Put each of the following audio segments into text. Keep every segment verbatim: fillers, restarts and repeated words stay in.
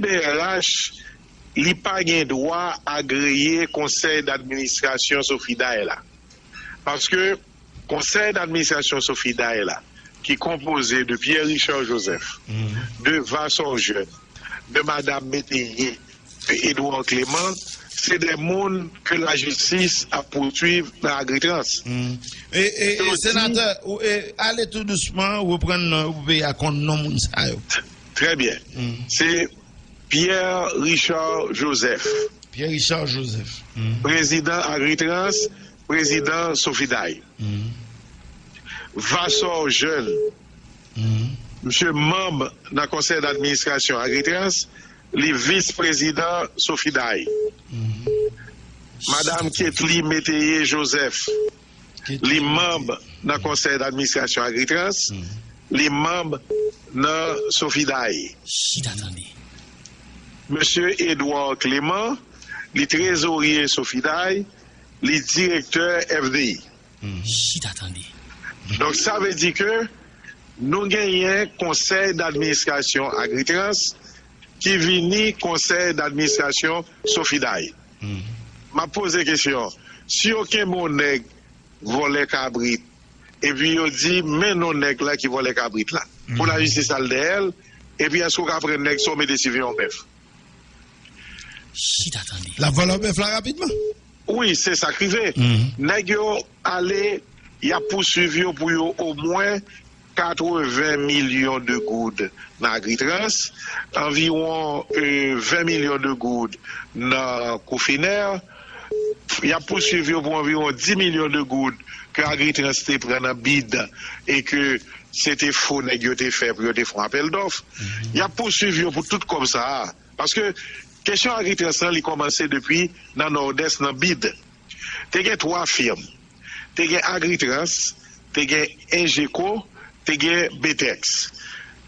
B R H, li pa gen dwa agreye konsèy d'administrasyon Sofiday la. Paske konsèy d'administrasyon Sofiday la, ki konpoze de Pierre Richard Joseph, de Vassor Jeune, de Madame Métayer, de Edouard Clément, se de moun ke lajistis ap pouswiv nan Agritrans. E, e, e, senatè, ou, e, ale tou dousman, reprann non, ou pe a konn non moun sa yo. Très bien. Se Pierre Richard Joseph. Pierre Richard Joseph. Prezidan Agritrans, prezidan Sofiday. Vassor Jeune, misye manm nan konsèy d'administrasyon Agritrans, li vis prezidan Sofiday. Madame Ketly Métayer Joseph, li manm nan konsèy d'administrasyon Agritrans, li manm nan Sofiday. Chita tande. Mesye Edouard Clément, li trezorye Sofiday, li direktè F D I. Chita tande. Donk, sa vle di ke nou genyen konsèy d'administrasyon Agritrans ki vini konsèy d'administrasyon Sofiday. M ap poze kesyon, si yo kenbe yon nèg vòlè kabrit, epi yo di, men non nèg la ki vòlè kabrit la, pou lajistis al dèyè l, epi èske w ka pran nèg sa w mete siveye yon bèf? Chita tande. L ap vòlè yon bèf la rapidman. Wi, se sa k rive. Nèg yo ale, y ap pouswiv yo pou yo omwen katreven milyon de goud nan Agritrans, anviwon ven milyon de goud nan Cofinert. Y ap pouswiv yo pou anviwon dis milyon de goud ke Agritrans te pran nan bid e ke se te fo nèg yo te fè pou yo te fè yon apèl dòf. Y ap pouswiv yo pou tout kòb sa a. Paske kesyon Agritrans lan, li kòmanse depi nan Nòdès, nan bid. Te gen twa fim. Te gen Agritrans, te gen Engeco, te gen Betex.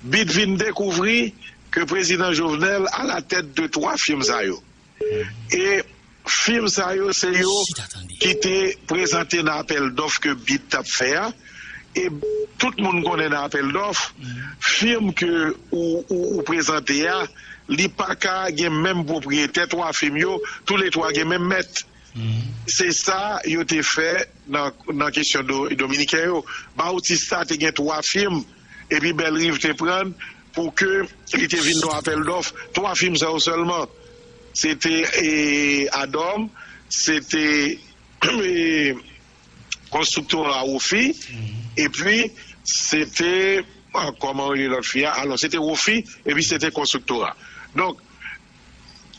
Bid vin dekouvri ke prezidan Jovenel alatèt de twa fim sa yo. E fim sa yo, se yo ki te prezante nan apèl dòf ke bid t ap fè a. E tout moun konnen nan apèl dòf, fim ke ou, ou, ou prezante a, li pa ka gen menm pwopriyetè twa fim yo, toulètwa gen menm mèt. Se sa yo te fè nan, nan kesyon do, dominiken yo. Bautista te gen twa fim, epi Bellerive te pran l pou ke li te vin nan apèl dòf. Twa fim sa yo sèlman. Se te e, Adom, se te e, Konstriktora Wofi, epi se te, ah, kòman rele lòt fi a? Alò, se te Wofi, epi se te Konstriktora. Donk,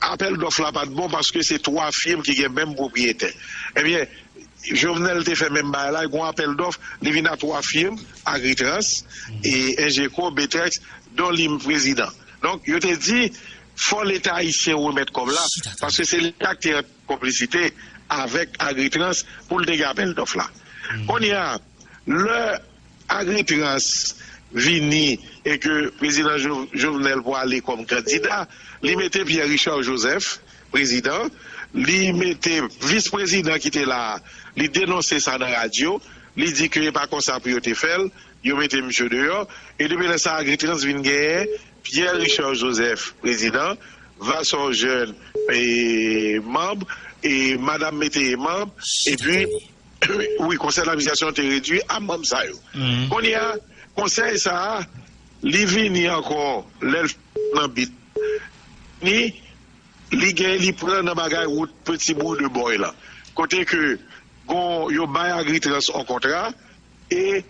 apèl dòf la pa t bon paske se twa fim ki gen menm pwopriyetè. Ebyen, Jovenel te fè menm bagay la, gon apèl dòf, li vin a twa fim, Agritrans, e Engeco, Betex, don li prezidan. Donk, yo te di, fò Leta ayisyen remèt kòb la, paske se Leta ki te an konplisite avèk Agritrans pou l te gen apèl dòf la. Kounye a, lè Agritrans vini e ke prezidan Jo, Jovenel pwale kòm kandida, li mete Pierre Richard Joseph prezidan, li mete vis prezidan ki te la a, li denonse sa nan radyo, li di ke e pa konsa pou yo te fè l, yo mete misye deyò, e depi lè sa a Agritrans vin genyen Pierre Richard Joseph prezidan, Vassor Jeune e, manm, e Madame Métayer manm, epi wi, konsèy d'administrasyon te redwi a manm sa yo. Kounye a, konsèy sa a, li vini ankò lè l nan bit ni, li gen, li pran nan bagay wout Petit Bourg de Boy lan. Kote ke gon, yo bay Agritrans on kontra e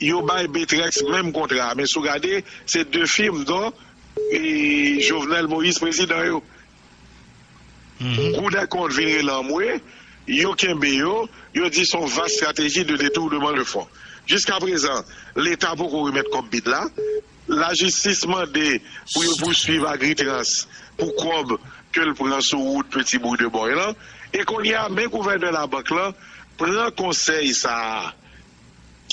yo bay Betrex menm kontra. Men si w gade, se de fim don e Jovenel Moïse prezidan yo. Kou dè kont vin rele anmwe, yo kenbe yo, yo di se yon vas strateji de detournement de fonds. Jiskaprezan, Leta poko remèt kòb bid la. Lajistis mande pou yo pouswiv Agritrans pou kòb ke l pran sou wout Petit Bourg de Boy lan. E kounye a, men gouvènè labank lan pran konsèy sa a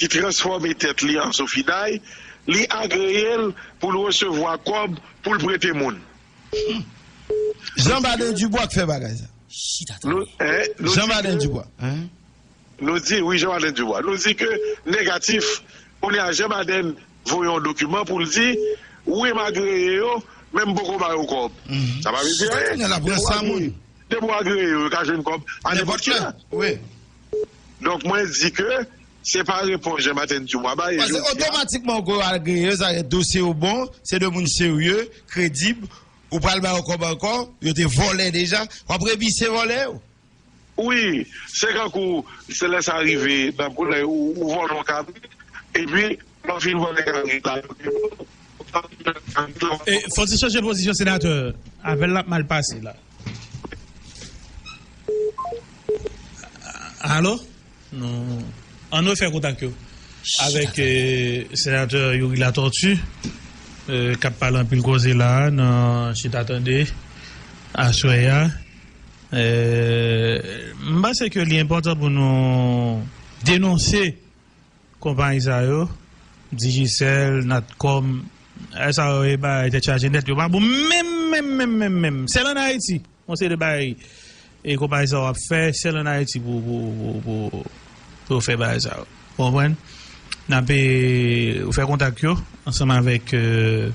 ki transfòme tèt li an Sofiday, li agreye l pou l resevwa kòb pou l prete moun. Jean Baden Dubois k fè bagay sa. Chita Nou, tande. eh, nou Jean di Baden ke- Dubois. Hein? Nou di, wi, Jean Baden Dubois. Nou di ke negatif. Kounye a, Jean Baden voye yon dokiman pou l di, wi, m agreye yo, men m poko ba yo kòb. Sa pa vle di anyen. Depi w agreye, depi w agreye yo, yo ka jwenn kòb a nenpòt ki lè. Wi. Donk, mwen di ke se pa repons Jean Martin Dubois ba, e jodi a, otomatikman, ou agreye, sa vle di dosye yo bon, se de moun serye, kredib, ou pral ba yo kòb ankò, yo te vòlè deja, w ap rebise vòlè yo. Wi, se kankou, se lè sa rive, nan pou lè ou, ou vòlè yon kabrit, epi, lè w fin vòlè kabrit la, yo te... E, fò ti chanje pozisyon, senatè. Apèl la ap mal pase la. Alo? Nou, ann refè kontak yo avèk, eh, senatè Youri Latortue, eh, k ap pale anpil koze la nan Chita Tande aswè a. Eh, m panse ke li enpòtan pou nou denonse konpayi sa yo, Digicel, Natcom, eh, sa yo e bagay tèt chaje nèt, yo pa bon menm, menm, menm, menm, menm. Sèl ann Ayiti, yon seri de bagay e konpayi sa yo ap fè, sèl ann Ayiti pou, pou, pou, pou, pou yo fè bagay sa yo. Ou konprann? N ap, eh, fè kontak yo ansanm avèk, eh,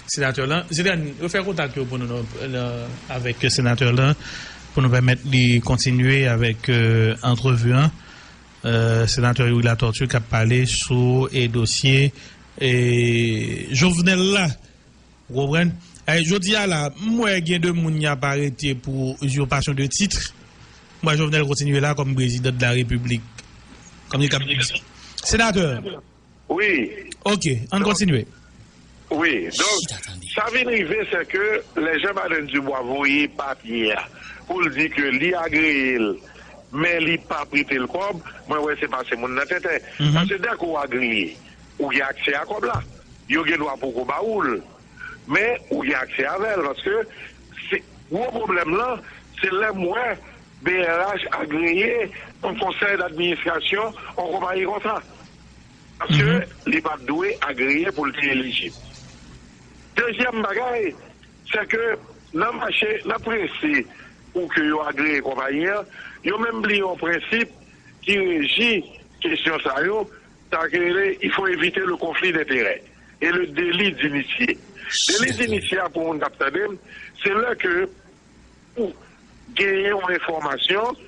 senatè lan. Zidane, yo fè kontak yo pou nou, nan, nan, avèk senatè lan, pou nou pèmèt li kontinye avèk, eh, antrevi an. Eh, senatè Youri Latortue k ap pale sou, eh, dosye, eh, Jovenel la. Ou konprann? Eh, jodi a la, m wè gen de moun y ap arete pou uzipasyon de tit. M wè Jovenel kontinye la kòm prezidan de la repiblik. Kòm li k ap... Senatè. Wi. Ok, ann kontinye. Wi, donk, sa vin rive, se ke lè Jean Martin Dubois voye papye a pou l di ke li agreye l, men li pa prete l kòb, mwen wè se pase moun nan tenten. Paske dèke w agreye, ou gen aksè a kòb la. Yo gen dwa poko ba ou l, men ou gen aksè avè l, paske se, gwo pwoblèm lan, se lè m wè B R H agreye yon konsèy dadministrasyon, yon konpayi konsa. Paske li pa t dwe agreye pou l te elijib. Dezyèm bagay, se ke nan mache, nan prese pou ke yo agreye konpayi an, yo menm bliye yon prensip ki reji kesyon sa yo, sa ki rele, il faut éviter le conflit d'intérêt et le délit d'initié. Deli d'initié a, pou moun k ap tande m, se lè ke ou genyen yon enfòmasyon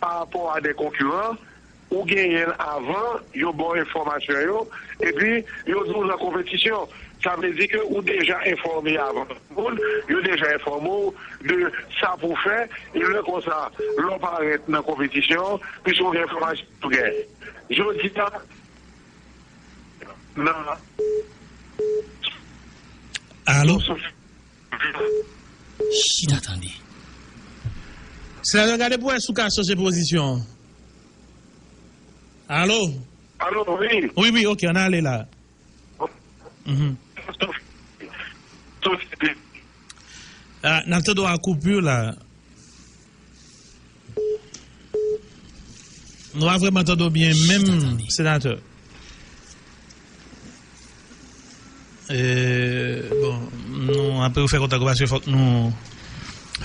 pa rapò a de konkiran, ou genyen l avan yo ba w enfòmasyon yo, epi yo di w nan konpetisyon. Sa vle di ke ou deja enfòme avan moun, yo deja enfòme w de sa pou w fè, e lè konsa, lè w parèt nan konpetisyon, piske w gen enfòmasyon ou gen. Jodi a, nan... Alo? Chita tande. Senatè, gade pou wè si w ka chanje pozisyon. Alo? Alo, wi. Wi, wi, ok, ann ale la. Mhm. Ah, n ap tande w ak koupi la. Nou pa vrèman tande w byen menm, senatè. E, bon, nou ap refè kontak ou paske fòk nou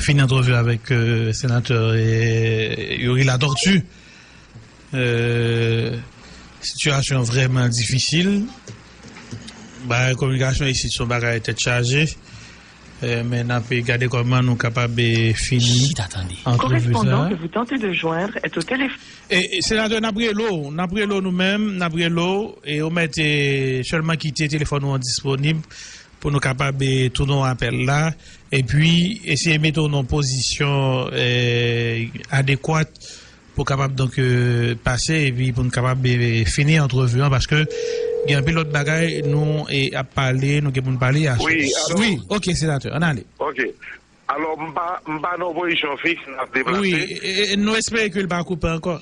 fini antrevi avèk, e, senatè, e, Youri Latortue. E, sitiyasyon vrèman difisil. Bagay kominikasyon isit se yon bagay tèt chaje. E, men n ap gade kòman nou kapab, e, fini antrevi sa. Correspondant que vous tentez de joindre est au téléphone. E, e, senatè, n ap rele w, n ap rele w nou menm, n ap rele w, e ou mèt, e, sèlman kite telefòn ou an disponib pou nou kapab, e, tounen w apèl la, epi eseye mete w nan pozisyon, e, adekwat pou kapab, donk, e, pase, epi pou n kapab, e, fini antrevi an, paske gen anpil lòt bagay nou, e, ap pale, nou gen pou n pale a... Wi, alo? Wi, ok, senatè, ann ale. Ok. Alò, m pa, m pa nan yon pozisyon fiks, n ap deplase. Wi, e, e, nou espere ke l pa koupe ankò.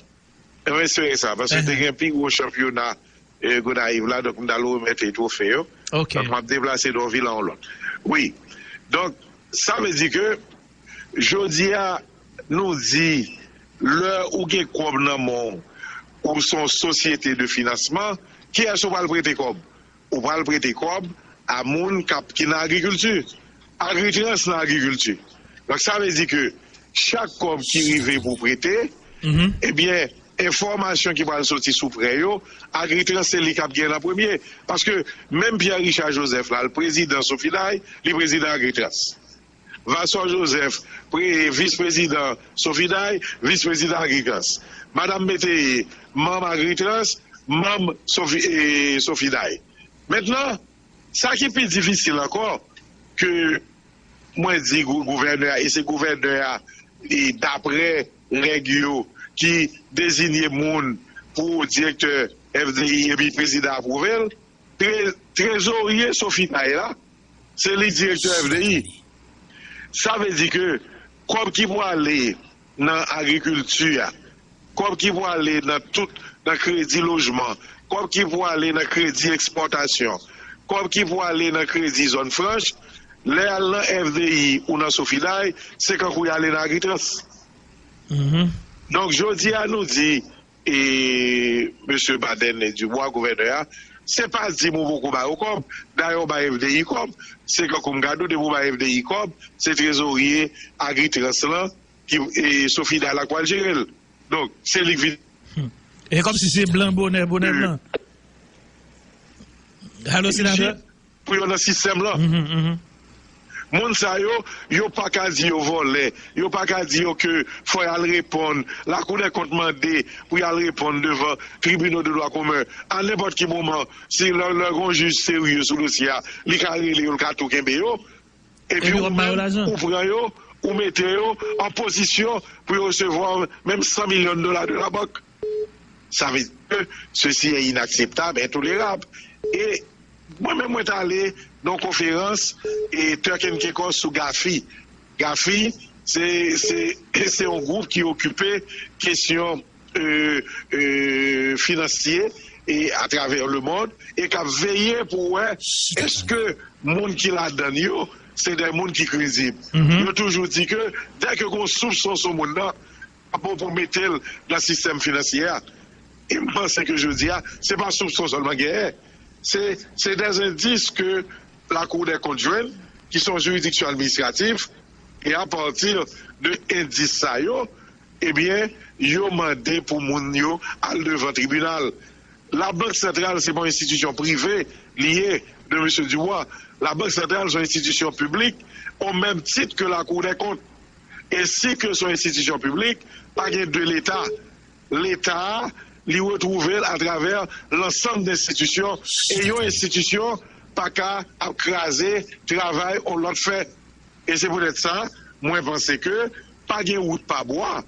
Nou espere sa, paske te gen pi gwo chanpyona, e, Gonayiv la, donk m t al remèt twofe yo. Ok. Donk, m ap deplase de yon vil a yon lòt. Wi. Donk, sa vle di ke, jodi a, nou di, lè ou gen kòb nan men w, ou se yon sosyete de finansman, kiyès ou pral prete kòb? Ou pral prete kòb a moun k ap, ki nan agrikilti. Agritrans nan agrikilti. Donk, sa vle di ke chak kòb ki rive pou prete, ebyen, enfòmasyon ki pral soti sou prè yo, Agritrans se li k ap gen l an premye. Paske menm Pierre Richard Joseph la, l prezidan Sofiday, li prezidan Agritrans. Vassor Joseph, pre, vis prezidan Sofiday, vis prezidan Agritrans. Madanm Métayer, manm Agritrans, manm Sofi, e, Sofiday. Mentnan, sa ki pi difisil ankò, ke mwen di gou- gouvènè a, e se gouvènè a, e daprè règ yo, ki deziye moun pou direktè F D I epi prezidan apwouve l, tre, trezorye Sofiday la, se li direktè F D I. Sa vle di ke kòb ki pou ale nan agrikilti a, kòb ki pou ale nan tout, nan kredi lojman, kòb ki pou ale nan kredi ekspòtasyon, kòb ki pou ale nan kredi zòn franch, lè al nan F D I ou nan Sofiday, se kankou y ale nan Agritrans. Donk, jodi a nou di, e, mesye Baden Dubois, gouvènè a, se pa di m ou poko ba yo kòb, dayè w bay F D I kòb, se kankou m gade w, depi w bay F D I kòb, se trezorye Agritrans lan, ki, e, Sofiday la k pral jere l. Donk, se li k vin. E kòmsi se blan bonè, bonè blan. Alo, senatè? Pou yo nan sistèm lan. Moun sa yo, yo pa ka di yo vòlè, yo pa ka di yo ke fò y al reponn, Lakou dè kont mande pou y al reponn devan tribunal de droit commun a nenpòt ki moman, si lè, lè gon jij serye sou dosye a, li ka rele yo, l ka tou kenbe yo, epi ou menm, ou pran yo, ou mete yo an pozisyon pou yo resevwa menm san milyon dola de la bank. Sa vle di ke ceci est inacceptable, intolerab. E mwen menm, mwen t ale nan yon konferans e Turk and Caicos sou GAFI. GAFI, se, se, se yon gwoup ki okipe kesyon, e, e, finansye e atravè lemond e k ap veye pou wè èske moun ki ladann yo se de moun ki kredib. Yo toujou di ke dèke gon soupson sou moun nan, pa bon pou mete l nan sistèm finansye a. E m panse ke jodi a, se pa soupson sèlman genyen. Se, se dè endis ke Lakou dè kont jwenn, ki se yon jiridiksyon administratif, e apati de endis sa yo, ebyen, yo mande pou moun yo al devan tribinal. Labank Santral, se pa yon enstitisyon prive li ye, de mesye Dubois. Labank Santral, se yon enstitisyon piblik, o menm tit ke Lakou dè kont. E si ke se yon enstitisyon piblik, pa gen de Leta. Leta a, li retwouve l atravè lansanm de enstitisyon, e yon enstitisyon pa ka ap kraze travay yon lòt fè. E se poutèt sa, mwen panse ke pa gen wout pa bwa.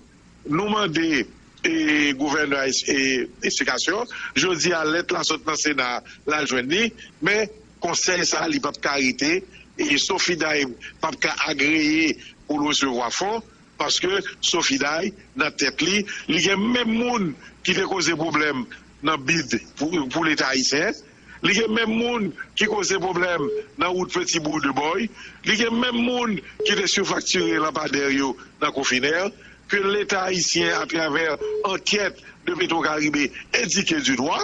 Nou mande, e, gouvènè a es-, e, esplikasyon. Jodi a, lèt la sot nan Sena, l al jwenn li, men konsèy sa a, li p ap ka rete, e Sofiday p ap ka agreye pou l resevwa fon, paske Sofiday, nan tèt li, li gen menm moun ki te koze pwoblèm nan bid pou, pou Leta ayisyen. Li gen menm moun ki koze pwoblèm nan wout Petibou de Bòy. Li gen menm moun ki te sifaktire lanpadè yo nan Kofinè. Ke Leta ayisyen, atravè ankèt de Petwokaribe, endike di dwa.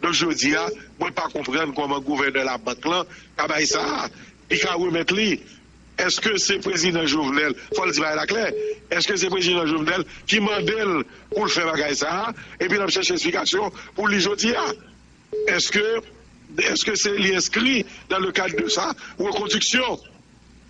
Donk, jodi a, mwen pa konprann kòman gouvènè labank lan ka bay sa a. Li ka remèt li. Èske se prezidan Jovenel, fò l di bagay la klè, èske se prezidan Jovenel ki mande l pou l fè bagay sa a, epi l ap chèche esplikasyon pou li jodi a? Èske, èske se li enskri dans le cadre de sa reconduction?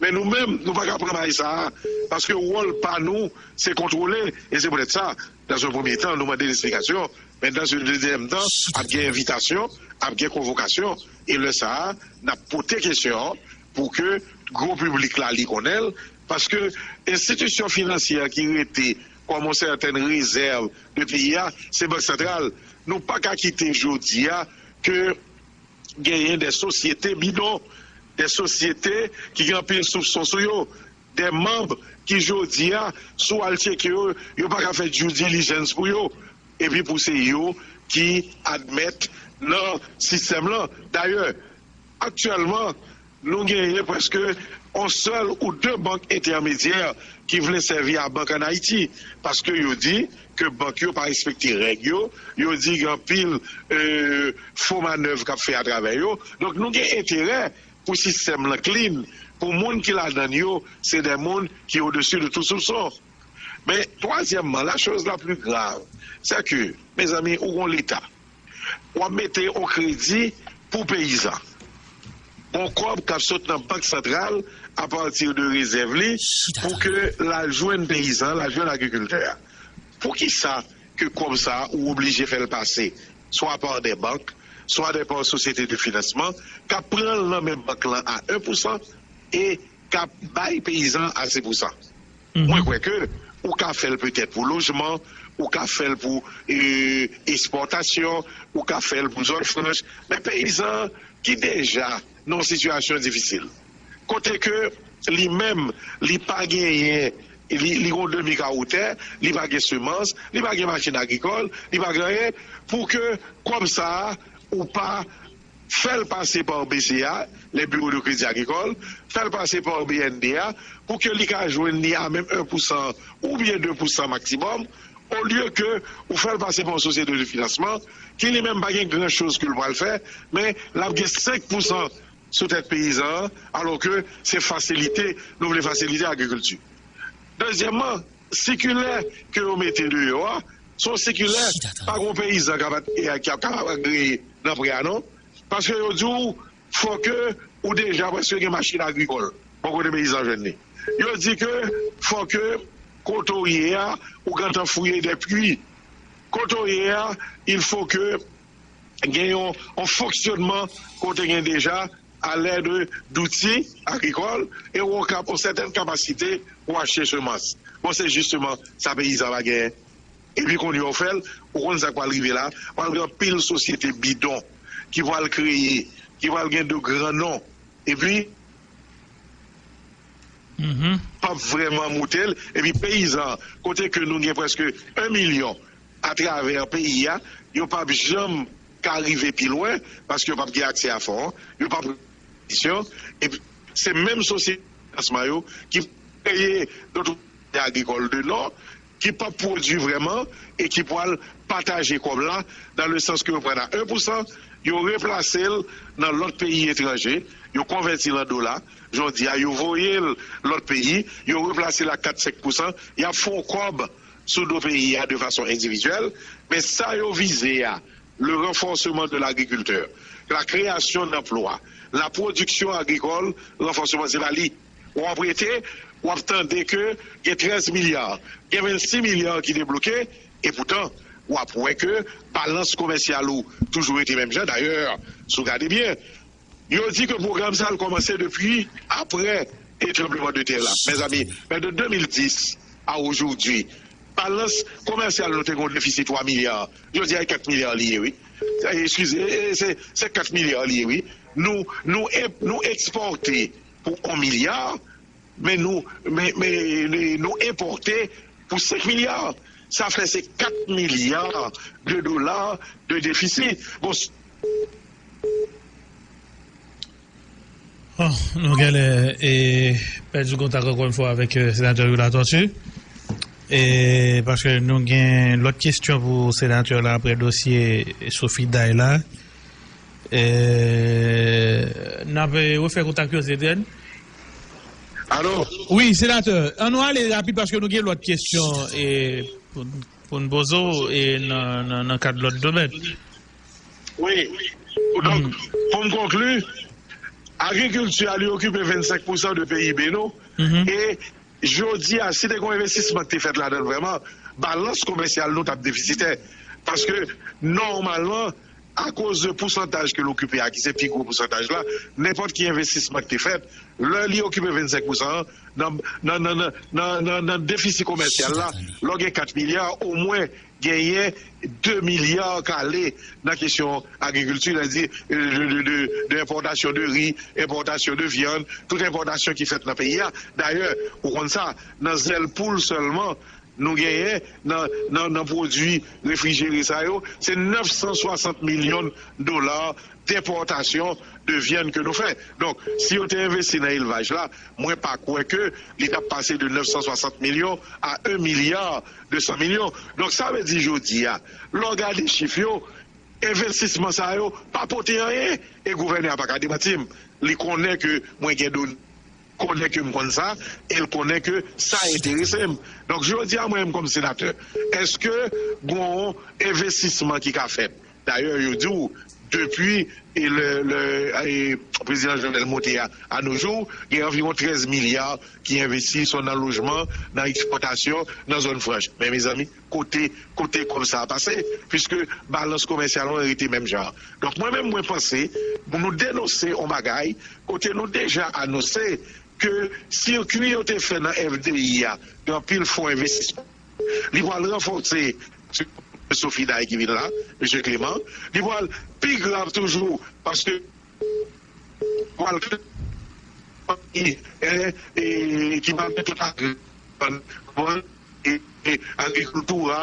Men nou menm, nou pa ka pran bagay sa a, paske wòl pa nou, se kontwole, e se poutèt sa, dans un premier temps, nou mande l esplikasyon, men dans un deuxième temps, ap gen envitasyon, ap gen konvokasyon, e lè sa a, n ap pote kesyon an, pou ke gwo piblik la li konnen l, paske enstitisyon finansyè ki rete kòm yon sètèn rezèv de peyi a, se Bank Santral. Nou pa ka kite jodi a ke genyen de sosyete bidon, de sosyete ki gen anpil soupson sou yo, de manm ki jodi a, si w al tcheke yo, yo pa ka fè due diligence pou yo. Epi pou se yo ki admèt nan sistèm lan. Dayè, aktyèlman, nou genyen prèske yon sèl ou de bank entèmedyè ki vle sèvi a bank ann Ayiti, paske yo di ke bank yo pa respekte règ yo, yo di gen anpil, e, fo manèv k ap fè atravè yo. Donk, nou gen enterè pou sistèm lan clean, pou moun ki ladann yo, se de moun ki odesi de tout soupson. Men, twazyèmman, la chose la plus grave, c'est que, mezanmi, ou gon Leta. W ap mete yon kredi pou peyizan. Gon kòb k ap sot nan bank santral apati de rezèv li pou ke l al jwenn peyizan, l al jwenn agrikiltè a. Poukisa ke kòb sa a ou oblije fè l pase swa pa de bank, swa de pa sosyete de finansman, k ap pran l nan men bank lan a en pousan e k ap bay peyizan a sis pousan? Mwen kwè ke ou ka fè l petèt pou lojman, ou ka fè l pou e, ekspòtasyon, ou ka fè l pou zòn franch, men peyizan ki deja nan yon sitiyasyon difisil, kote ke li menm, li pa genyen, li, li gon demi kawo tè, li pa gen semans, li pa gen machin agrikòl, li pa gen anyen, pou ke kòb sa a, ou pa fè l pase pa B C A, les bureaux de crédit agricole, fè l pase pa B N D A, pou ke li ka jwenn li a menm en pousan oubyen de pousan maksimòm, olye ke ou fè l pase pa yon sosyete de finansman ki li menm pa gen gran choz ke l pral fè, men l ap gen senk pousan sou tèt peyizan an, alò ke se fasilite, nou vle fasilite agrikilti. Dezyèmman, sikilè ke yo mete deyò a, se yon sikilè, pa gen yon peyizan k ap, ki ap, k ap agreye nan prè a, non. Paske yo di w, fò ke ou deja prèske gen machin agrikòl bò kote peyizan jwenn li. Yo di ke fò ke kote w ye a, ou gentan fouye de pwi. Kote w ye a, il faut que gen yon, yon fonksyonman kote gen deja à l'aide d'outils agricoles e ou kap, yon sètèn kapasite pou achte semans. Bon, se jisteman sa peyizan pa genyen. Epi kounye a w fè l, ou konn sa k pral rive la, pral gen anpil sosyete bidon ki pral kreye, ki pral gen de gran non. Epi, p ap vrèman moute l. Epi peyizan, kote ke nou gen prèske en milyon atravè peyi a, yo p ap janm ka rive pi lwen, paske yo p ap gen aksè a fon an, yo p ap gen kondisyon. Epi, se menm sosyete finansman yo ki kreye dòt agrikòl de non, ki p ap pwodui vrèman e ki pral pataje kòb la, dans le sens ke yo pran a en pousan, yo replase l nan lòt peyi etranje, yo konvèti l an dola, jodi a, yo voye l lòt peyi, yo replase l a kat senk pousan, y ap fè yon kòb sou do peyi a de fason endividyèl, men sa yo vize a, le renforcement de l'agriculteur, la création d'emplois, la production agricole, renforcement, se pa li. W ap rete, w ap tande ke gen trèz milya, gen vennsis milya ki debloke, e poutan, w ap wè ke balans komèsyal ou toujou rete menm jan. Dayè, si w gade byen, yo di ke pwogram sa a kòmanse depi apre e tranbleman de tè la. Mezanmi, men de de mil dis a ojodi, balans komèsyal nou te gen yon defisi twa milya. Jodi a, e kat milya li ye, wi. Eskize, e, e, se, se kat milya li ye, wi. Nou, nou, e, nou ekspòte pou yon milya, men nou, men, men, men nou enpòte pou senk milya. Sa fè se kat milya de dola de defisi. Bon, s- Bon, nou genlè e, pèdi kontak ankò yon fwa avèk e, senatè Louis Latortue. E, paske nou gen lòt kesyon pou senatè la apre dosye Sophie Day la. E, n ap e, refè kontak yo, Zedèn. Alo? Wi, senatè, ann nou ale rapid paske nou gen lòt kesyon e, pou, pou n poze w e, nan, nan, nan kad lòt domèn. Wi. Donk, pou m konkli, agrikilti a li okipe vennsenk pousan de P I B nou. E jodi a, si te gen yon envestisman ki te fèt ladan l vrèman, balans komèsyal nou t ap defisitè. Paske, nòmalman, akoz de pousantaj ke l okipe a, ki se pi gwo pousantaj la, nenpòt ki envestisman ki te fèt, lè li okipe vennsenk pousan an, nan, nan, nan, nan, nan, nan, nan defisi komèsyal la, lè w gen kat milya, omwen genyen de milya k ale nan kesyon agrikilti, sètadi de, de, de, de enpòtasyon de ri, enpòtasyon de vyann, tout enpòtasyon ki fèt nan peyi a. Dayè, ou konn sa, nan zèl poul sèlman, nou genyen nan, nan, nan pwodui refrijere sa yo, se nèf san swasant milyon dola depòtasyon de vyann ke nou fè. Donk, si yo te envesti nan elvaj la, mwen pa kwè ke li t ap pase de nèf san swasant milyon a en milya de san milyon. Donk, sa vle di jodi a, lè w gade chif yo, envestisman sa yo pa pote anyen. E gouvènè a pa ka demanti m. Li konnen ke mwen gen done konnen ke m konn sa, e l konnen ke sa enterese m. Donk, jodi a, mwen menm kòm senatè, èske gon envestisman ki ka fèt? Dayè, yo di w, depi e le, le, e, prezidan Jovenel monte a, a nos jours, gen anviwon trèz milya ki envesti, swa nan lojman, nan ekspòtasyon, nan zòn franch. Men, mezanmi, kote, kote kòb sa a pase? Piske balans komèsyal an rete menm jan. Donk, mwen menm, mwen panse, pou nou denonse yon bagay, kote nou deja anonse ke sirkwi yo te fè nan F D I a, gen anpil fon envestisman. Li pral ranfòse, Sophie Day ki vin la, mesye Clément, li pral pi grav toujou, paske pral e, e, ki pral mete tout agri, e, e, agrikilti a,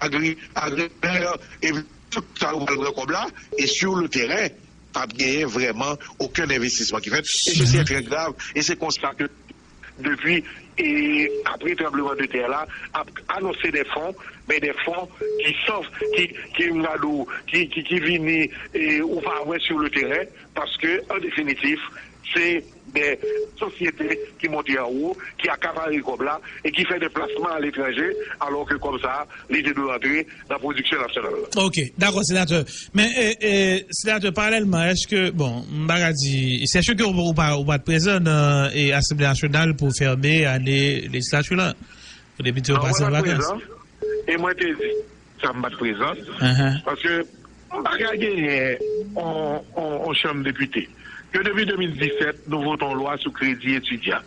agri, agri, e tout sa yo pral pran kòb la, e sur le terrain, p ap genyen vrèman okenn envestisman ki fèt. E se, se trè grav, e se konsa ke depi e apre tranbleman de tè la, ap anonse de fon, men de fon ki san, ki, ki, m ka di w, ki, ki, ki vini, e ou pa wè sur le terrain, paske, an definitif, se de sosyete ki monte anwo, ki akapare kòb la, e ki fè de plasman aletranje, alò ke kòb sa a, li te dwe rantre nan pwodiksyon nasyonal la. Ok, dakò, senatè. Men, e, e, senatè, paralèlman, èske, bon, m pa ka di, se sè ke ou, ou pa, ou pa t prezan nan e, Asanble Nasyonal pou fèmen ane lejislati la. Ou te di ou pase an vakans. Non, mwen pa t prezan. E mwen te di sa, m pa t prezan. Paske m pa ka genyen on, on, on chanm depite. Ke depi de mil disèt, nou vote yon lwa sou kredi etidyan.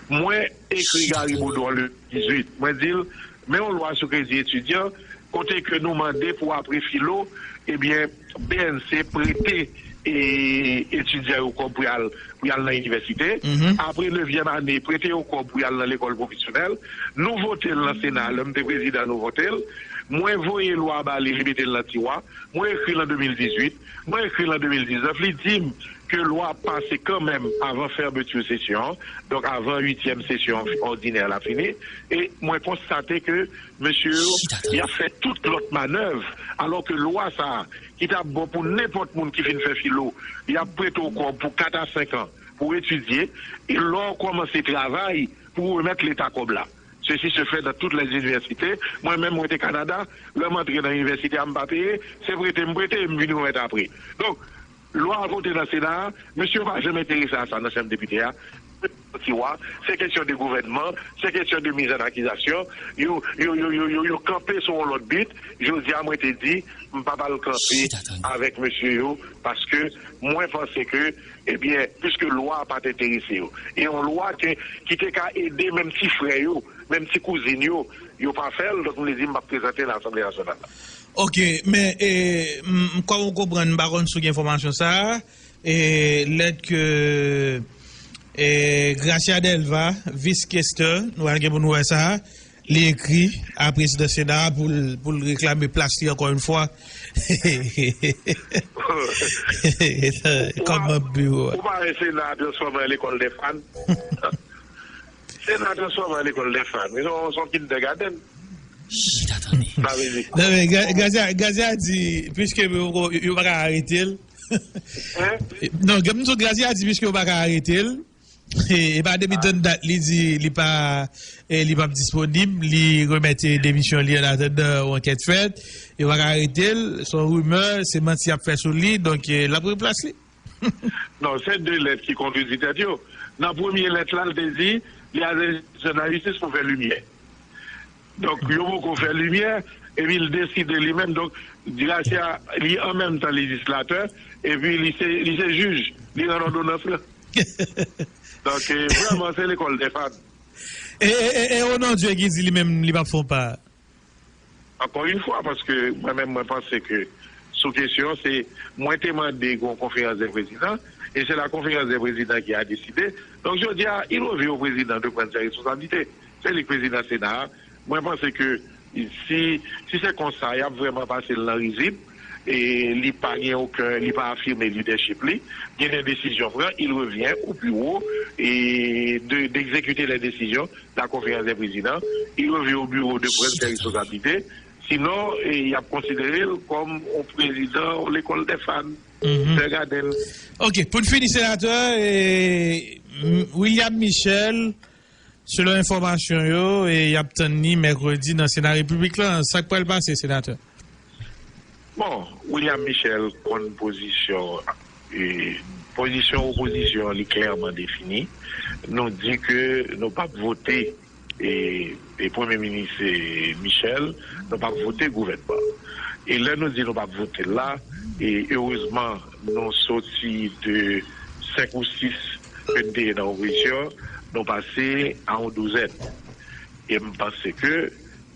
Mwen ekri Gary Baudouin le dizuit. Mwen di l, men yon lwa sou kredi etidyan, kote ke nou mande pou apre filo, ebyen, B N C prete e, etidyan yo kòb pou y al, pou y al nan inivèsite. Apre nevyèm ane, prete yo kòb pou y al nan lekòl pwofesyonèl. Nou vote l nan Sena, lè m te prezidan, nou vote l. Mwen voye lwa a ba li, li mete l nan tiwa. Mwen ekri l an de mil dizuit. Mwen ekri l an de mil diznèf. Li di m ke lwa a ap pase kanmenm avan fèmeti sesyon an, donk avan uityèm sesyon òdinè la fini. E mwen konstate ke mesye yo, y ap fè tout lòt manèv, alò ke lwa sa a, ki t ap bon pou nenpòt moun ki fin fè filo, y ap prete w kòb pou kat a senk an pou w etidye, e lè w kòmanse travay, pou w remèt Leta kòb la. Ceci se fait dans toutes les universités. Mwen menm, mwen te Kanada, lè m antre nan inivèsite a, m pa peye, se prete m prete, m vin remèt apre. Donk, lwa a vote nan Sena a, mesye yo pa janm enterese a sa nan Chanm Depite a. Ti wa, se kesyon de gouvènman, se kesyon de miz an akizasyon. Yo, yo, yo, yo, yo, yo kanpe sou yon lòt bit. Jodi a, mwen te di, m p ap al kanpe avèk mesye yo, paske mwen panse ke, ebyen, piske lwa a pa t enterese yo. E yon lwa ke, ki te ka ede menm ti frè yo, menm ti kouzin yo, yo pa fè l, donk m te di m p ap prezante l nan Asanble Nasyonal la. Ok, men, e, m, m, kòm ou konprann, m pa konn si w gen enfòmasyon sa a, e, lèt ke, e, Gracia Delva, vis kestè, nou pral gen pou nou wè sa a, li ekri a prezidan Sena a pou l, pou l reklame plas li ankò yon fwa. Kòm manm biwo a. Ou pa wè Sena a transfòme an lekòl dè fàn? Sena a transfòme an lekòl dè fàn. Se yon, se yon kindergarten. Sa vle di. Non, men Gra-, Gracia, Gracia di, piske yo, yo, yo pa ka arete l. Hein? Non, gen moun sou Gracia di, piske yo pa ka arete l. E, e pa depi tann dat li di li pa, e, li p ap disponib, li remèt, e, demisyon li an atandan yon ankèt fèt. Yo pa ka arete l, se yon rimè, se manti y ap fè sou li, donk, e, l ap repran plas li. Non, se de lèt ki kontreditè yo. Nan premye lèt la, l te di, li al nan jistis pou fè limyè. Donk, yo poko fè limyè, epi l deside li menm. Donk, Gracia, li an menm tan lejislatè, epi li se, li se jij, li rann òdonans lan. Donk, e, vrèman, se lekòl dè fàn. E, e, e, e Onondieu ki di li menm, li p ap fè yon pa. Ankò yon fwa, paske mwen menm, mwen panse ke sou kesyon, se mwen te mande yon konferans dè prezidan, e se la konferans dè prezidan ki a deside. Donk, jodi a, il revient au président de prendre ses responsabilités. Se li k prezidan Sena a. Mwen panse ke si, si se konsa, y ap vrèman pase l nan rizib, e li pa gen okenn, li pa afime lidèchip li, gen de desizyon pran, il revient au bureau et de, d'exécuter les décisions de la conférence des présidents, il revient au bureau de prendre ses responsabilités, sinon, e, y ap konsidere l kòm yon prezidan lekòl dè fàn. Fè gade l. Ok, pou n fini, senatè, e, M- William Michel, selon enfòmasyon yo, e y ap tann li mèkredi nan Sena Repiblik la. Sa k pral pase, senatè? Bon, William Michel konn pozisyon, e, pozisyon opozisyon an, li klèman defini. Nou di ke nou p ap vote e, e Premye Minis, e, Michel, nou p ap vote gouvènman. E lè nou di nou p ap vote l la, e erezman nou soti de senk ou sis ke n te ye nan opozisyon, nou pase a yon douzèn. E m panse ke,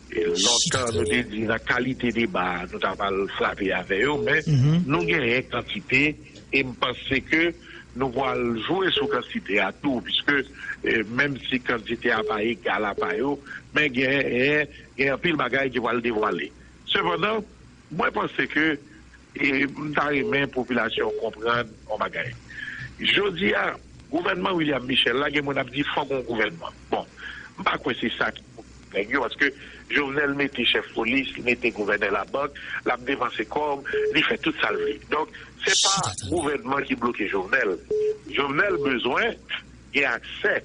e lontan nou te di nan kalite deba a, nou ta pral frape avè yo, men nou genyen kantite, e m panse ke nou pral jwe sou kantite a tou, piske, e, menm si kantite a pa egal a pa yo, men genyen, gen anpil bagay ki pral devwale. Sepandan, mwen panse ke, e, m ta renmen popilasyon an konprann yon bagay. Jodi a, gouvènman William Michel la, gen moun ap di fòk yon gouvènman. Bon, m pa kwè se sa ki pou nèg yo, paske Jovenel mete chèf polis, li mete gouvènè labank, l ap depanse kòb, li fè tout sa l vle. Donk, se pa gouvènman ki bloke Jovenel. Jovenel bezwen gen aksè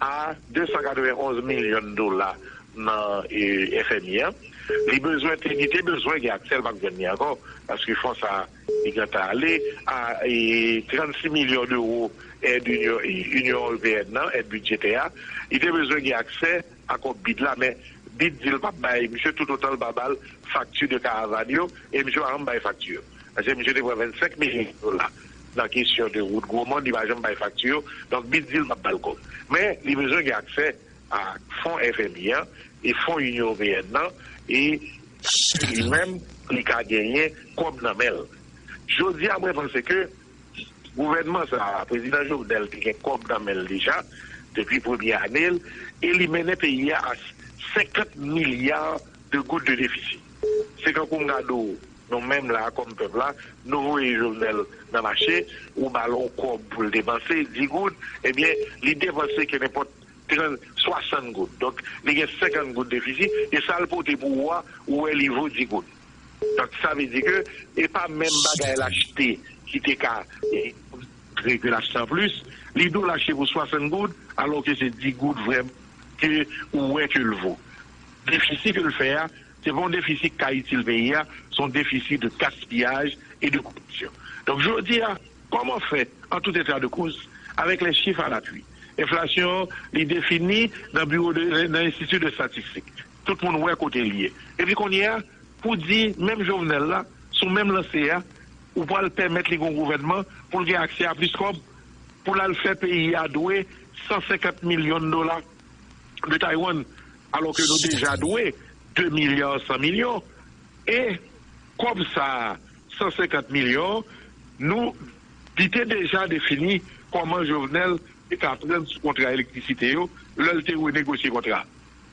a de san katrevenn onz milyon dola nan, e, F M I an. Li bezwen te, li te bezwen gen aksè, l p ap jwenn li ankò, paske fon sa li gentan ale a, e, trannsis milyon dewo èd Inyon, Inyon Ewopeyèn nan, èd bidjetè a. Li te bezwen gen aksè a kòb bid la, men bid di l p ap bay misye toutotan l pa ba l fakti de karavàn yo, e misye pa janm bay fakti yo. Paske misye te pran vennsenk milyon dola nan kesyon de wout Gwomòn, li pa janm bay fakti yo. Donk, bid di l p ap ba l kòb. Men, li bezwen gen aksè a fon F M I an e fon Inyon Ewopeyèn nan, e li menm, li ka genyen kòb nan men l. Jodi a, mwen panse ke gouvènman sa a, prezidan Jovenel te gen kòb nan men l deja, depi premye ane l, e li mennen peyi a a senkant milya de goud de defisi. Se kankou m gade w, nou menm la, kòm pèp la, nou voye Jovenel nan mache, ou ba l yon kòb pou l depanse, dis goud, ebyen, li depanse ke nenpòt trant, swasant goud. Donk, li gen senkant goud defisi, e sa l pote pou ou a, ou wè li vo dis goud. Donk, sa vle di ke e pa menm bagay l achte ki te ka, e, montre ke l achte an plis, li di w l achte pou swasant goud, alò ke se dis goud vrèman ke ou wè ke l vo. Defisi ke l fè a, se pa yon defisi k ka itil peyi a, se yon defisi de gaspiyaj e de koripsyon. Donk, jodi a, kòman fè, an tout eta de koz, avèk lè chif a lapui, enflasyon an, li defini nan biwo de, nan Enstiti de Estatistik. Tout moun wè kote l ye. Epi kounye a, pou di, menm Jovenel la, sou menm lanse a, ou pral pèmèt li gen yon gouvènman pou l gen aksè a plis kòb, pou l al fè peyi a dwe san senkant milyon dola de Taiwan, alò ke nou deja dwe de milya san milyon. E kòb sa a, san senkant milyon, nou, li te deja defini kòman Jovenel te ka pran sou kontra elektrisite yo lè l te renegosye kontra.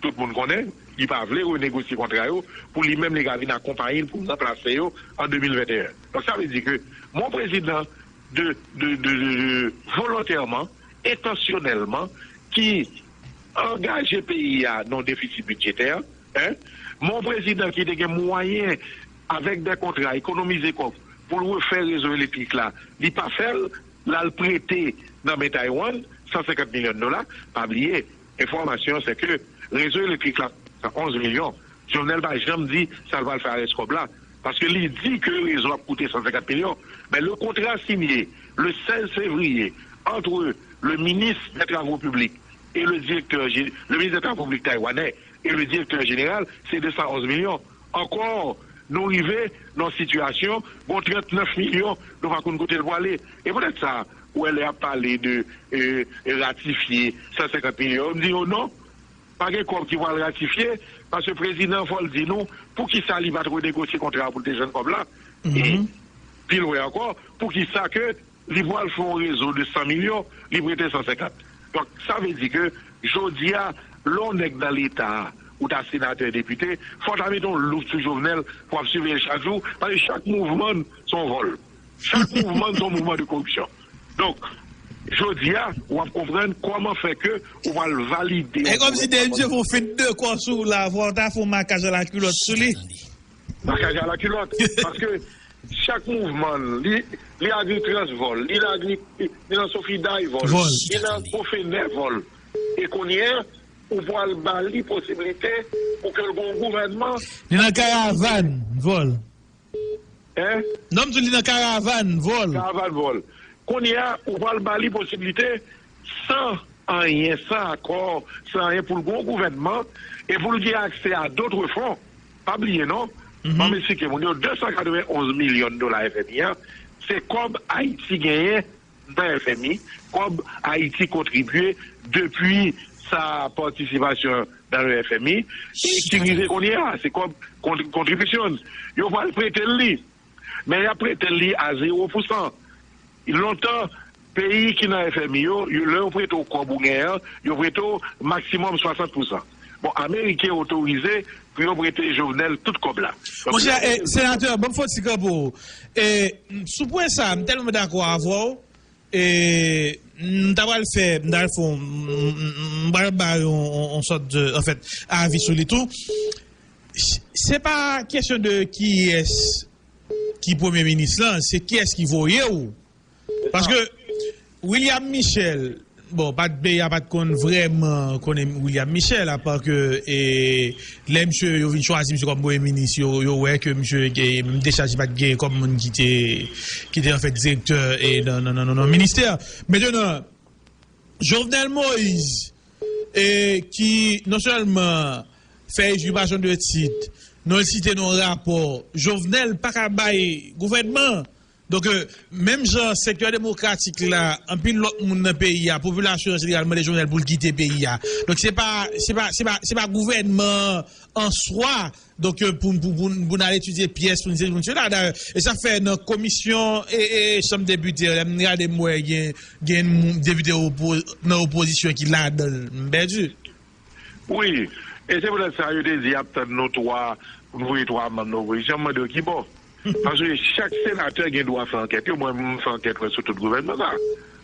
Tout moun konnen, li pa vle renegosye kontra yo pou li menm li ka vin akonpaye l pou ranplase yo an de mil venteyen. Donk, sa vle di ke yon prezidan de, de, de, de, de volontèman, entansyonèlman, ki angaje peyi a nan defisi bidjetè, en, yon prezidan ki te gen mwayen, avèk de kontra, ekonomize kòb pou l refè rezo elektrik la, li pa fè l, l al prete nan men Taiwan san senkant milyon dola. Pa bliye, enfòmasyon se ke rezo elektrik la, onz milyon, Jovenel pa janm di sa l pral fè a rès kòb la, paske li di ke rezo ap koute san senkant milyon. Men le kontra sinye le sèz fevriye entre le ministre des Travaux publics et le directeur gé- le ministre des Travaux publics taïwanais et le directeur général, se de san onz milyon. Ankò, nou rive nan yon sitiyasyon, gon trannèf milyon, nou pa konn kote l pwale. E poutèt sa, ou wè lè y ap pale de, e, e ratifye san senkant milyon, yo m di yo non, pa gen kòb ki pral ratifye, paske prezidan fò l di nou poukisa li pa t renegosye kontra a pou l te jwenn kòb la. E pi lwen ankò, poukisa ke li pral fè yon rezo de san milyon, li prete san senkant. Donk, sa vle di ke jodi a, lè yon nèg nan Leta a, ou ta senatè, depite, fò w ta mete yon loup sou Jovenel pou w ap siveye l chak jou, paske chak mouvman l se yon vòl. Chak mouvman l se yon mouvman de koripsyon. Donk, jodi a, w ap konprann kòman fè ke ou pral valide. E kòmsi de misye fè yon fit de kò sou ou la, fò w ta fè yon makaj a la kilòt sou li. Makaj a la kilòt. Paske Chak mouvman, li, li Agritrans vòl, li la Agri, li nan Sofiday vòl, li nan Cofenè vòl. E kounye a, ou pral ba li posiblite pou ke l gen yon gouvènman. Li nan Karavàn vòl. Hein? Non, m di li nan Karavàn vòl. Karavàn vòl. Kounye a, ou pral ba li posiblite, san anyen, san akò, san anyen, pou l gen yon gouvènman e pou l gen aksè a dòt fon. Pa bliye non, m ap eksplike moun yo, de san katreven onz milyon dola F M I an, se kòb Ayiti genyen nan F M I, kòb Ayiti kontribye depi sa patisipasyon nan le F M I, e ki rive kounye a, se kòb kontribisyon. Yo pral prete l li, men y ap prete l li a zewo pousan. Lontan, peyi ki nan F M I yo, lè yo prete w kòb ou genyen an, yo prete w maksimòm swasant pousan. Bon, Ameriken otorize pou yo prete Jovenel tout kòb la. Monchè, senatè, ban m fè yon ti kanpe w. E, sou pwen sa, m tèlman dakò avè w. E, m ta pral fè, m ta pral fè, m pral ba yon sòt de, anfèt, avi sou li tou. Se pa kesyon de kiyès ki premye minis lan, se kiyès ki voye w. Paske William Michel, bon, pa t, peyi a pa t konn vrèman konnen William Michel, apa ke, e, lè misye, yo vin chwazi misye kòm premye minis, yo, yo wè ke misye gen menm dechaj li pa t gen kòm moun ki te, ki te anfèt direktè, e, nan, nan, nan, nan, nan ministè. Mentenan, Jovenel Moïse, e, ki non sèlman fè izipasyon de tit, non l site nan rapò, Jovenel pa ka bay gouvènman. Donk, menm jan sektè demokratik la, anpil lòt moun nan peyi a, popilasyon an jeneral mande Jovenel pou l kite peyi a. Donk, se pa, se pa, se pa, se pa gouvènman an swa. Donk, pou, pou, pou, pou n al etidye pyès, pou n se, pou n se la, dayè. E sa fè nan komisyon e, e chanm depite, lè m gade, m wè gen, gen moun, depite opo-, nan opozisyon ki ladan l. M pèdi. Wi, e se poutèt sa yo te di y ap tann nou twa, pou n voye twa manm nan opozisyon, m mande yo ki bò. Paske chak senatè gen dwa fè ankèt yo, mwen menm m fè ankèt mwen sou tout gouvènman sa.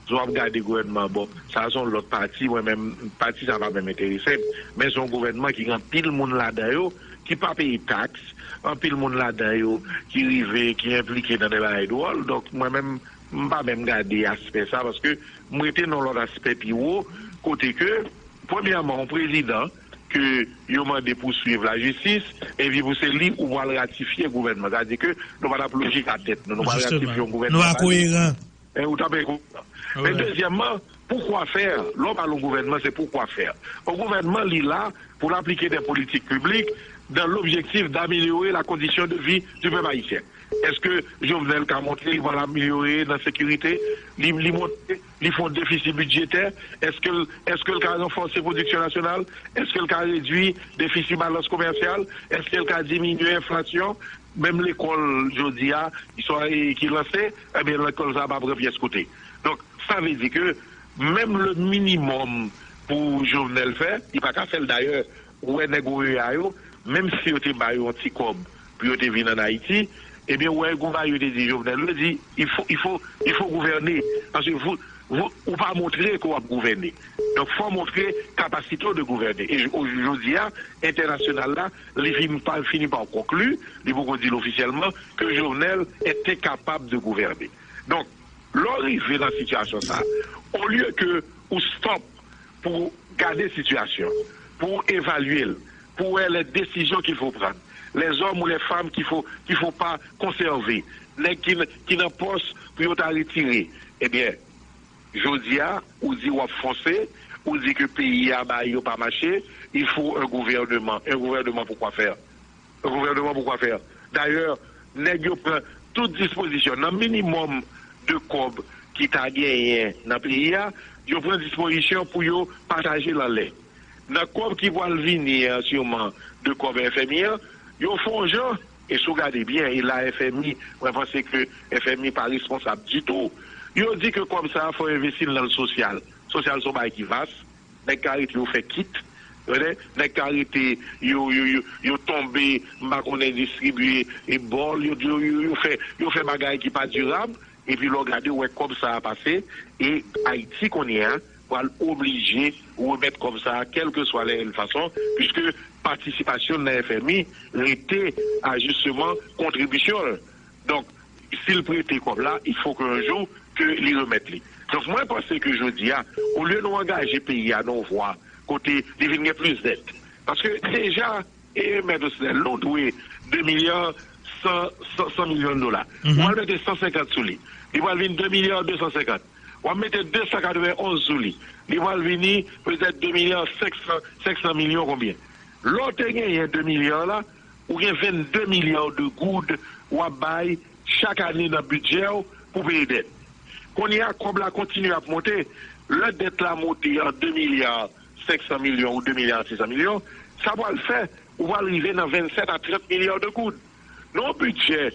Si w ap gade gouvènman, bon, sa se yon lòt pati, mwen menm, pati sa pa menm enterese m. Men se yon gouvènman ki gen anpil moun ladan yo ki pa peye taks, anpil moun ladan yo ki rive, ki enplike nan de bagay dwòl. Donk, mwen menm, m pa menm gade aspè sa, paske m rete nan lòt aspè pi wo, kote ke, premyèman, yon prezidan ke yo mande pouswiv lajistis, epi pou se li ou pral ratifye gouvènman. Sa vle di ke nou pa t ap lojik a tèt nou, nou pral ratifye yon gouvènman. Nou pa koeran. E ou t ap ekoute. Men dezyèmman, pourquoi faire? Lè w pale yon gouvènman, se pourquoi faire. Yon gouvènman, li la pou l aplike des politiques publiques dans l'objectif d'améliorer la condition de vie du peuple haïtien. Èske Jovenel ka montre li pral amelyore nan sekirite? Li, li montre li fè yon defisi bidjetè? Èske l, èske l ka ranfòse pwodiksyon nasyonal? Èske l ka redwi defisi balans komèsyal? Èske l ka diminye enflasyon? Menm lekòl jodi a, swa, e, ki lanse, ebyen, lekòl sa a pa pran pyès kote. Donk, sa vle di ke menm le minimòm pou Jovenel fè, li pa ka fè l. Dayè, ou wè nèg O E A yo, menm si yo te ba yo yon ti kòb pou yo te vin ann Ayiti, ebyen, ou wè gon bagay yo te di Jovenel, yo di, il faut, il faut, il faut gouverner. Paske vous, vous, ou pa montre ke w ap gouvène. Donk, fò w montre kapasite w de gouverner. E j-, jodi a, entènasyonal la, li fin pa, fini pa konkli, li poko di l ofisyèlman, ke Jovenel était capable de gouverner. Donk, lè w rive nan sitiyasyon sa a, olye ke ou stop pou gade sitiyasyon, pou evalye l, pou wè les décisions qu'il faut prendre, les hommes ou les femmes qu'il faut, qu'il faut pas conserver, nèg ki, ki nan pòs pou yo ta retire, ebyen, jodi a, ou di w ap fonse, ou di ke peyi a, bagay yo pa mache, il faut un gouvernement. Un gouvernement pour quoi faire? Gouvènman pou kwa fè. Dayè, nèg yo pran tout dispozisyon. Nan minimòm de kòb ki ta genyen nan peyi a, yo pran dispozisyon pou yo pataje l anlè. Nan kòb ki pral vini an, siman, de kòb F M I an, yo fè yon jan, e si w gade byen, e la F M I, mwen panse ke F M I pa responsab ditou. Yo di ke kòb sa a, fò yo envesti l nan sosyal. Sosyal se yon bagay ki vas. Nèg ka rete yo fè kit, ou konnen, nèg ka rete yo, yo, yo, yo tonbe, m pa konnen, distribye e bòl, yo, yo, yo, yo fè, yo fè bagay ki pa dirab, epi lè w gade, w wè kòb sa a pase, e Ayiti kounye a pral oblije remèt kòb sa a, kèlkeswa lè fason, piske patisipasyon nan F M I rete ajisteman kontribisyon l. Donk, Si l prete kòb la, il faut que un jour que li remèt li. Donk, mwen panse ke jodi a, olye nou angaje peyi a nan yon vwa kote li vin gen plis dèt. Paske deja, e, Mèt Osnèl, nou dwe de milya san, san, san milyon dola. Ou al mete san senkant sou li. Li pral vin de milya de san senkant. W ap mete de san katrevenonz sou li. Li pral vini petèt de milya senk san, senk san milyon konbyen. Lè w te genyen de milya la, ou gen vennde milya de goud w ap bay chak ane nan bidjè w pou peye dèt. Kounye a, kòb la kontinye ap monte. Lè dèt la monte an de milya senk san milyon ou de milya senk san milyon, sa pral fè ou pral rive nan vennsèt a trant milya de goud. Nan yon bidjè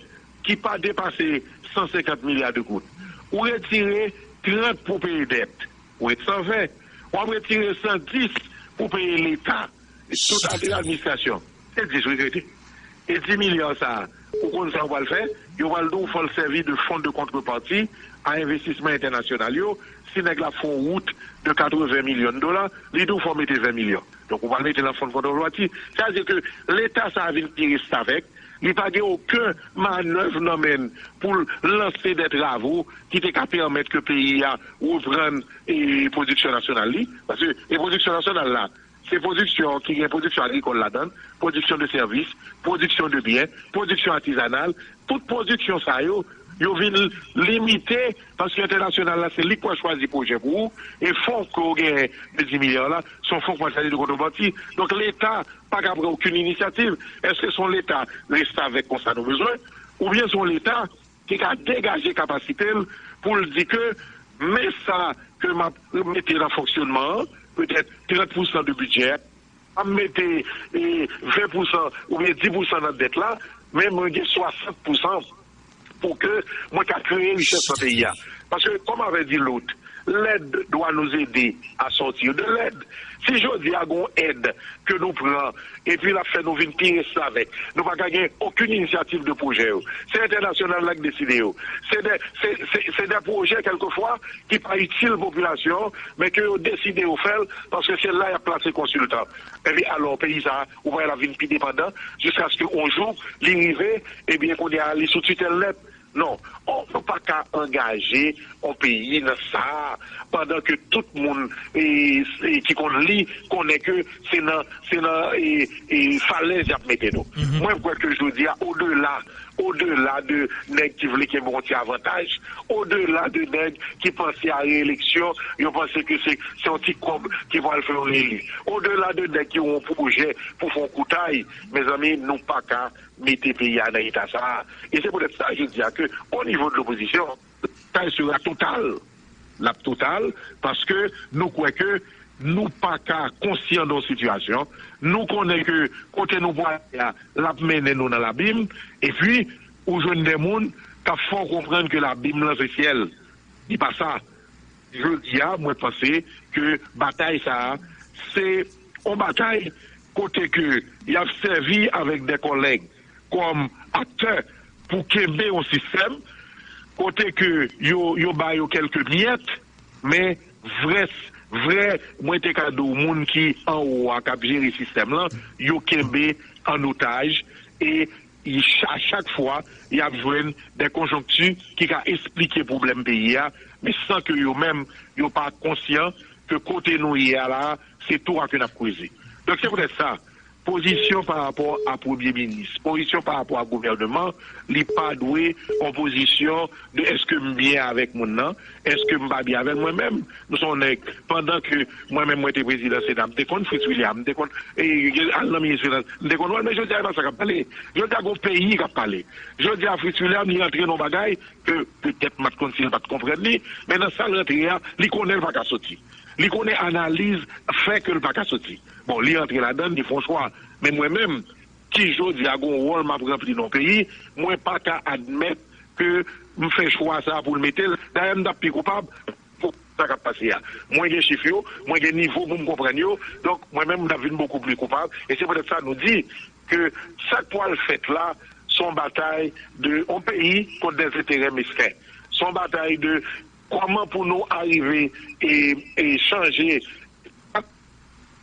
ki pa depase san senkant milya de goud, ou retire trant pou peye dèt, ou ret san ven. W ap retire san dis pou peye Leta, tout administrasyon. Se dis wi k rete. E dis milya sa a, ou konn sa yo pral fè? Yo pral di w fò l sèvi de fonds de contrepartie a envestisman entènasyonal yo. Si nèg la fè yon wout de katreven milyon dola, li di w fò w mete ven milyon. Donk, ou pral mete nan fonds de contrepartie. Sa vle di ke Leta sa a vin pi restavèk. Li pa gen okenn manèv nan men l pou l lanse de travo ki te ka pèmèt ke peyi a reprann, e, pwodiksyon nasyonal li. Paske, e, pwodiksyon nasyonal la, se pwodiksyon ki gen pwodiksyon agrikòl ladan l, pwodiksyon de sèvis, pwodiksyon de byen, pwodiksyon atizanal. Tout pwodiksyon sa yo, yo vin limite paske entènasyonal la, se li k pral chwazi pwojè pou ou. E fon ke w genyen de dis milya la, se yon fon k pral sèvi de kontreparti. Donk, Leta pa ka pran okenn inisyativ. Èske se yon Leta restavèk konsa nou bezwen? Oubyen se yon Leta ki ka degaje kapasite l pou l di ke men sa ke m ap mete nan fonksyonman an, petèt trant pousan de bidjè, m ap mete, e, ven pousan oubyen dis pousan nan dèt la, men mwen gen swasant pousan pou ke mwen ka kreye richès nan peyi a. Paske, comme avait dit l'autre, l'aide doit nous aider à sortir de l'aide. Si jodi a gon èd ke nou pran, epi l ap fè nou vin pi restavèk, nou pa ka gen okenn inisyativ de pwojè yo. Se entènasyonal la k deside yo. Se de, se, se, se de pwojè, kèlkefwa, ki pa itil popilasyon an, men ke yo deside yo fè l, paske se la y ap plase konsiltan. Epi alò, peyi sa a, ou pa wè l ap vin pi depandan, jiskaske yon jou, li rive, ebyen, kounye a, li sou titèl nèt. Non, on, nou pa ka angaje yon peyi nan sa a, pandan ke tout moun, e, e, ki konn li, konnen ke se nan, se nan, e, e, falèz y ap mete nou. Mwen kwè ke jodi a, odela, odela de nèg ki vle kenbe yon ti avantaj, odela de nèg ki panse a reyeleksyon, yo panse ke se, se yon ti kòb ki pral fè yo reeli. Odela de nèg ki yon pwojè pou fè yon koutay, mezanmi, nou pa ka mete peyi a nan eta sa a. E se poutèt sa, jodi a, ke o nivo de lopozisyon, batay sera total. L ap total, paske nou kwè ke nou pa ka konsyan de yon sitiyasyon. Nou konnen ke kote nou prale a, l ap mennen nou nan labim. Epi, ou jwenn de moun k ap fè w konprann ke labim lan se syèl. Li pa sa. Jodi a, mwen panse ke batay sa a, se yon batay kote ke y ap sèvi avèk de kòlèg kòm aktè pou kenbe yon sistèm, kote ke yo, yo ba yo kèlke myèt, men vrè, vrè, mwen te ka di w, moun ki anwo a, k ap jere sistèm lan, yo kenbe an otaj, e y, cha-, chak fwa, y ap jwenn de konjonkti ki ka esplike pwoblèm peyi a, men san ke yo menm, yo pa konsyan ke kote nou ye a la, se twa ke n ap kweze. Donk, se poutèt sa, pozisyon pa rapò a premye minis, pozisyon pa rapò a gouvèneman, li pa dwe yon pozisyon de èske m byen avèk moun nan, èske m pa byen avè l. Mwen menm, m se yon nèg, pandan ke mwen menm mwen te prezidan Sena, m te konn Fritz William, m te konn, e, al nan minis finans, m te konn wè l, men jodi a, e pa sa k ap pale. Jodi a, gon peyi k ap pale. Jodi a, Fritz William, li antre nan yon bagay ke petèt m pa t konn si l pa t konprann li, men nan sa l rantre a, li konnen l pa ka soti. Li konnen analiz fè ke l pa ka soti. Bon, li antre ladan l, li fè yon chwa. Men mwen menm, ki jodi a gon wòl m ap ranpli nan yon peyi, mwen pa ka admèt ke m fè chwa sa a pou l mete l. Dayè, m t ap pi koupab pou sa k ap pase a. Mwen gen chif yo, mwen gen nivo pou m konprann yo, donk mwen menm m t ap vin bokou pli koupab. E se poutèt sa nou di ke sa k pral fèt la, se yon batay de yon peyi kont dèzenterè mesken. Se yon batay de kòman pou nou arive e, e chanje,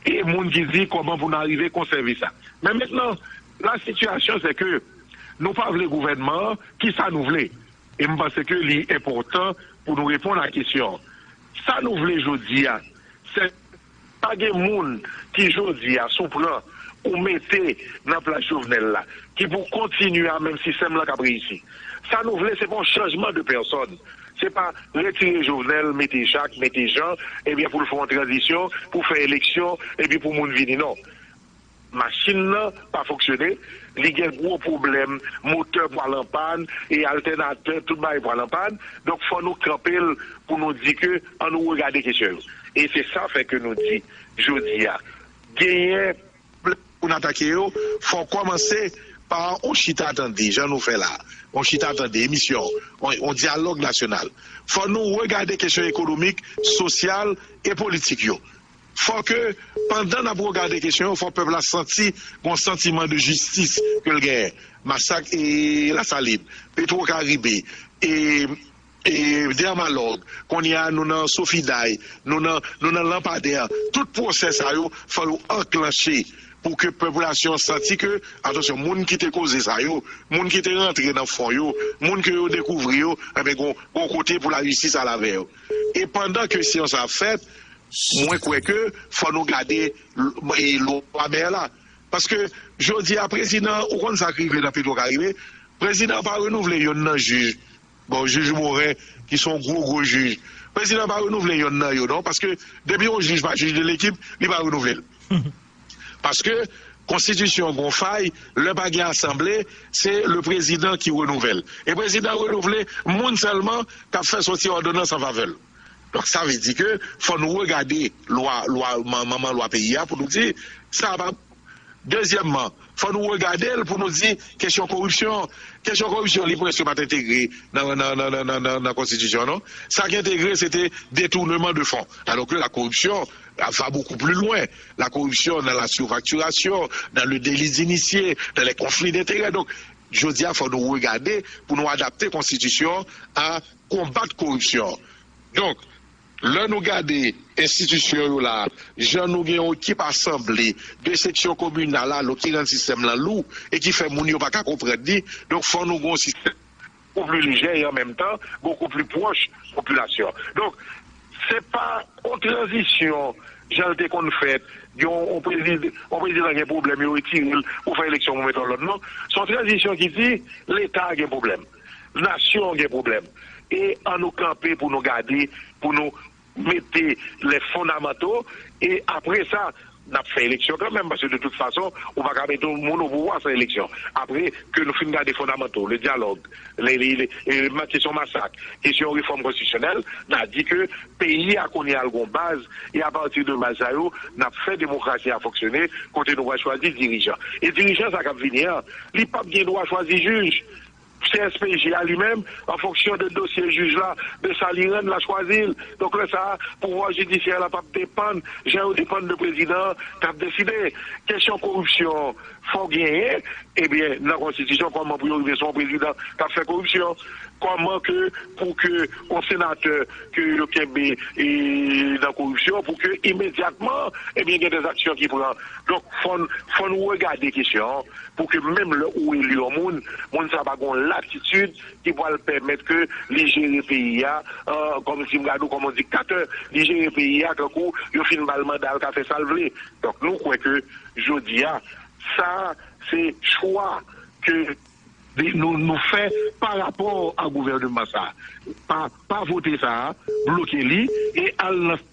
e moun ki di kòman pou nou arive konsève sa. Men mentnan, la sitiyasyon se ke nou pa vle gouvènman an, kisa nou vle? E m panse ke li enpòtan pou nou reponn a kesyon an. Sa nou vle jodi a, se pa gen moun ki jodi a sou pran ou mete nan plas Jovenel la, ki pou kontinye a menm sistèm lan k ap reyisi. Sa nou vle, se pa yon chanjman de pèsòn. Se pa retire Jovenel, mete Jak, mete Jan, ebyen pou l fè yon tranzisyon, pou fè eleksyon, epi pou moun vini. Non. Machin nan pa fonksyone, li gen gwo pwoblèm, motè pral anpàn, e altènatè, tout bagay pral anpàn. Donk, fò nou kanpe l pou nou di ke ann nou regade kesyon yo. E se sa fè ke nou di, jodi a, genyen pou n atake yo, fò kòmanse pa yon chita tande, jan nou fè la, yon chita tande, emisyon, yon, yon dyalòg nasyonal. Fò nou regade kesyon ekonomik, sosyal e politik yo. Fò ke, pandan n ap regade kesyon yo, fò pèp la santi yon santiman de jistis ke l genyen. Masak e Lasalin, Petwo Karibe, e, e Dèmalòg, kounye a nou nan Sofiday, nou nan, nou nan Lanpadè. Tout pwosè sa yo, fò yo anklanche pou ke popilasyon an santi ke, atansyon, moun ki te koze sa yo, moun ki te rantre nan fon yo, moun ke yo dekouvri yo, enben, gon, gon kote pou lajistis al avè yo. E pandan ke seyans sa ap fèt, mwen kwè ke fò nou gade l-, e lwa mè la. Paske jodi a, prezidan, ou konn sa k rive nan Petwo Karibe, prezidan pa renouvle yonn nan jij. Bon, jij Morin, ki se yon gwo, gwo jij. Prezidan pa renouvle yonn nan yo, non, paske depi yon jij pa jij de lekip, li pa renouvle l. Paske konstitisyon gon fay, lè pa gen asanble, se le prezidan ki renouvle. E prezidan renouvle moun sèlman k ap fè soti òdonans an favè l. Donk, sa vle di ke fò nou regade lwa, lwa, man-, manman lwa peyi a pou nou di, sa pa. Dezyèmman, fò nou regade l pou nou di kesyon koripsyon. Kesyon koripsyon, li prèske pa t entegre nan, nan, nan, nan, nan, nan, nan konstitisyon an, non. Sa ki entegre, se te détournement de fonds. Alors que la corruption va beaucoup plus loin. La corruption dans la surfacturation, dans le délit d'initié, dans les conflits d'intérêts. Donk, jodi a, fò nou regade pou nou adapte konstitisyon an a konbat koripsyon. Donk, lè nou gade enstitisyon yo la, jan nou gen yon ekip asanble, de seksyon kominal, an lokirans sistèm lan lou, e ki fè moun yo pa ka konprann li, donk fò nou gen yon sistèm bokou pli lejè e an menm tan, bokou pli pwòch popilasyon. Donk, se pa yon tranzisyon, jan l te konn fèt, yon, yon prezid-, yon prezidan gen pwoblèm, yo retire l, pou fè eleksyon, pou mete yon lòt. Non, se yon tranzisyon ki di, Leta a gen pwoblèm. Nasyon an gen pwoblèm. E ann nou kanpe pou nou gade, pou nou mete les fondamentaux, e apre sa, n ap fè eleksyon kanmenm, paske de tout fason, ou pa ka mete yon moun o pouvwa san eleksyon. Apre ke nou fin gade fondamanto, le dyalòg, le, le, le, e, ma-, kesyon masak, kesyon refòm konstitisyonèl, n a di ke peyi a kounye a l gon baz, e apati de baz sa yo, n ap fè demokrasi a fonksyone, kote nou pral chwazi dirijan. E dirijan sa k ap vini an, li p ap gen dwa chwazi jij. C S P J a li menm, an fonksyon de dosye jij la, de sa li rann, l a chwazi l. Donk, lè sa a, pouvwa jidisyè la p ap depann, jan yo depann de prezidan an, k ap deside. Kesyon koripsyon, fò genyen, ebyen, nan konstitisyon, kòman pou yo rive sou yon prezidan k ap fè koripsyon? Kòman ke, pou ke yon senatè ke yo kenbe, e, nan koripsyon, pou ke imedyatman, ebyen, gen de aksyon ki pran? Donk, fò n, fò n regade kesyon an, pou ke menm lè ou eli yon moun, moun sa pa gon latitid ki pral pèmèt ke li jere peyi a, an, kòm si m gade w kòm yon diktatè, li jere peyi a tankou yo fin ba l manda, l ka fè sa l vle. Donk, nou kwè ke jodi a, sa a, se chwa ke nou, nou fè pa rapò a gouvènman sa a. Pa, pa vote sa a, bloke li, e al nan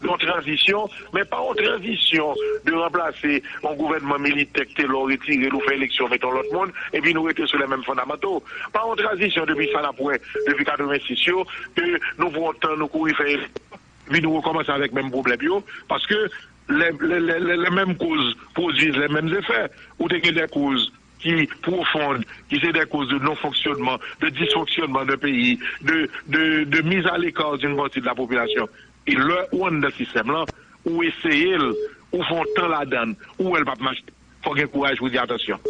yon tranzisyon, men pa yon tranzisyon de ranplase yon gouvènman militè ki te la, w retire l, ou fè eleksyon, mete yon lòt moun, epi nou rete sou les mêmes fondamentaux. Pa yon tranzisyon depi sa n ap wè, depi katrevensis yo, ke nou pran tan, nou kouri fè eleksyon, epi nou rekòmanse avèk menm pwoblèm yo, paske les, les, les, les, les mêmes causes produisent les mêmes effets. Ou te gen de koz ki pwofon, ki se de koz de non-fonctionnement, de dysfonctionnement de peyi, de, de, de mise à l'écart d'une partie de la population. E lè ou anndan sistèm lan, ou eseye l, ou fè yon tan ladan l, ou wè l p ap mache, fò gen kouraj pou di, atansyon.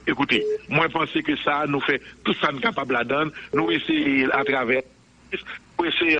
Ekoute, mwen panse ke sa a, nou fè tout sa n kapab ladan l, nou eseye l atravè, nou eseye